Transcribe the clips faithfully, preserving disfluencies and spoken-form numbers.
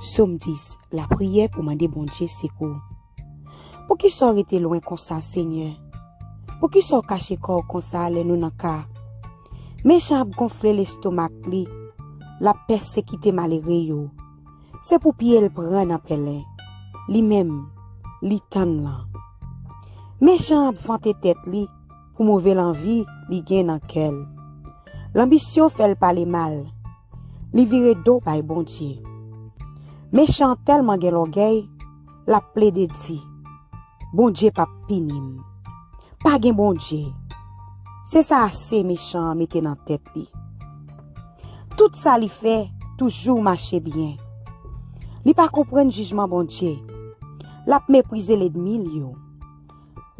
Sòm dis, lapriyè pou mande Bondye sekou. Poukisa w rete lwen konsa, Senyè? Poukisa w kache kò w konsa lè nou nan ka? Mechan ap gonfle lestomak li, l ap pèsekite malere yo. Se pou pye l pran nan pèlen, li menm, li tann lan. Mechan ap vante tèt li pou move lanvi li gen nan kè l. Lanbisyon fè l pale mal. Li vire do bay Bondye. Mechan an tèlman gen lògèy, l ap plede di, Bondye p ap pini m. Pa gen Bondye. Se sa ase mechan an mete nan tèt li. Tout sa li fè toujou mache byen. Li pa konprann jijman Bondye. L ap meprize lènmi l yo.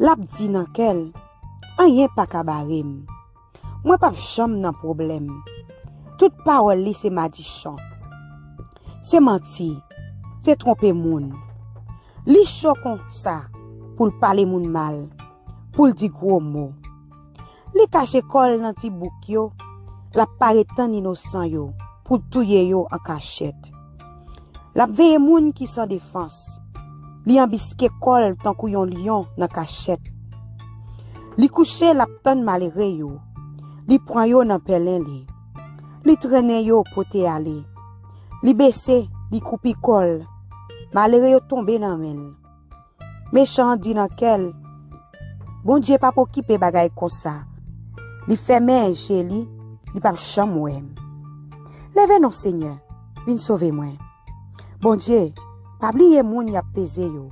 L ap di nan kè l, anyen pa ka bare m. Mwen p ap janm nan pwoblèm. Tout pawòl li se madichon. Se manti, se twonpe moun. Li cho konsa pou l pale moun mal, pou l di gwo mo. Li kache kò l nan ti bouk yo, l ap pare tann inosan yo pou l touye yo an kachèt. L ap veye moun ki san defans. Li anbiske kò l tankou yon lyon nan kachèt. Li kouche, l ap tann malere yo. Li pran yo nan pèlen li. Li trennen yo pote ale. Li bese, li koupi kò l. Malere yo tonbe nan men l. Mechan an di nan kè l, Bondye p ap okipe bagay konsa. Li fèmen je li, li p ap janm wè m. Leve non, Senyè, vin sove mwen. Bondye, pa bliye moun y ap peze yo.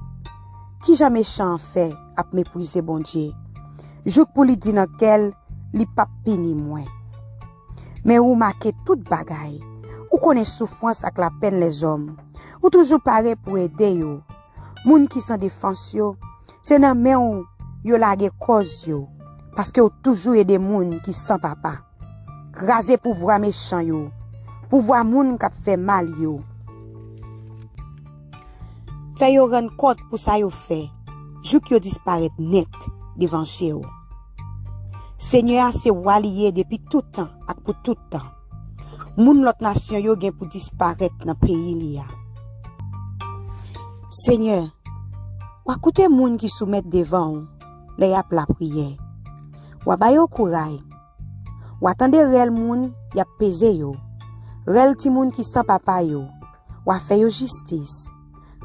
Kijan mechan an fè ap meprize Bondye, jouk pou li di nan kè l, li p ap pini mwen? Men ou make tout bagay. Ou konnen soufrans ak lapenn lèzòm. Ou toujou pare pou ede yo. Moun ki san defans yo, se nan men w yo lage kòz yo, paske w toujou ede moun ki san papa. Kraze pouvwa mechan yo, pouvwa moun k ap fè mal yo. Fè yo rann kont pou sa yo fè, jouk yo disparèt nèt devan je w. Senyè a se wa li ye depi tout tan ak pou tout tan. Moun lòt nasyon yo gen pou disparèt nan peyi li a. Senyè, w a koute moun ki soumèt devan w lè y ap lapriyè. W a ba yo kouray. W a tande rèl moun y ap peze yo, rèl timoun ki san papa yo. W a fè yo jistis.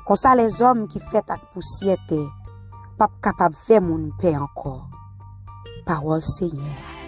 Konsa lèzòm ki fèt ak pousyè tè p ap kapab fè moun pè ankò. Pawòl Senyè a.